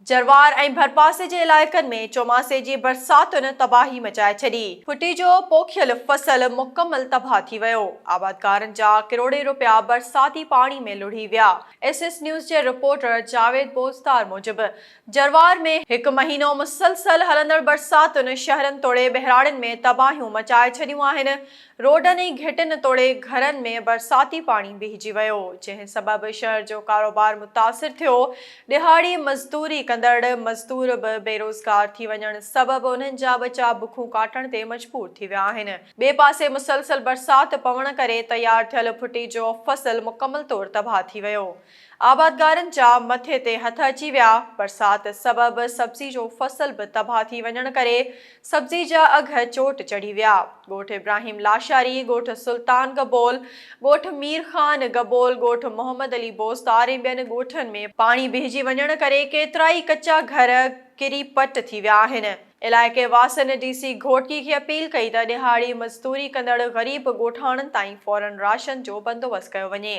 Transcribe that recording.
جروار ۽ ڀرپاسي جي علائقن ۾ چوماسي جي برساتن تباهي مچائي ڇڏي. ڦٽي جو پوکيل فصل مڪمل تباهه ٿي ويو. آبادگارن جا ڪروڙين رپيا برساتي پاڻي ۾ لڙهي ويا. ايس ايس نيوز جي رپورٽر جاويد بوزدار موجب جروار ۾ هڪ مهينو مسلسل هلندڙ برساتن شهرن توڙي ٻهراڙين ۾ تباهيون مچائي ڇڏيون آهن. روڊن ۽ گهٽين توڙي گهرن ۾ برساتي پاڻي بيهجي ويو، جنهن سبب شهر جو ڪاروبار متاثر ٿيو، ڏهاڙي مزدوري ڪندڙ مزدور به بيروزگار ٿي وڃڻ سبب انهن جا ٻچا بکون ڪاٽڻ تي مجبور ٿي ويا آهن. ٻئي پاسي مسلسل برسات پوڻ ڪري تيار ٿيل ڦٽي جو فصل مڪمل طور تباهه ٿي ويو، آبادگارن جا مٿي تي هٿ اچي ويا، برسات سبب سبزي جو فصل به تباهه ٿي وڃڻ ڪري سبزي جا اگهه چوٽ چڙهي ويا. ڳوٺ ابراهيم لاشاري، ڳوٺ سلطان گبول، ڳوٺ مير خان گبول، ڳوٺ محمد علي بوزدار ۽ ٻين ڳوٺن ۾ پاڻي بيهجي وڃڻ ڪري ڪيترائي ڪچا گهر ڪري پٽ ٿي ويا آهن. علائقي واسين ڊي سي گهوٽڪي کي اپيل ڪئي ته ڏهاڙي مزدوري ڪندڙ غريب ڳوٺاڻن تائين فورن راشن جو بندوبست ڪيو وڃي.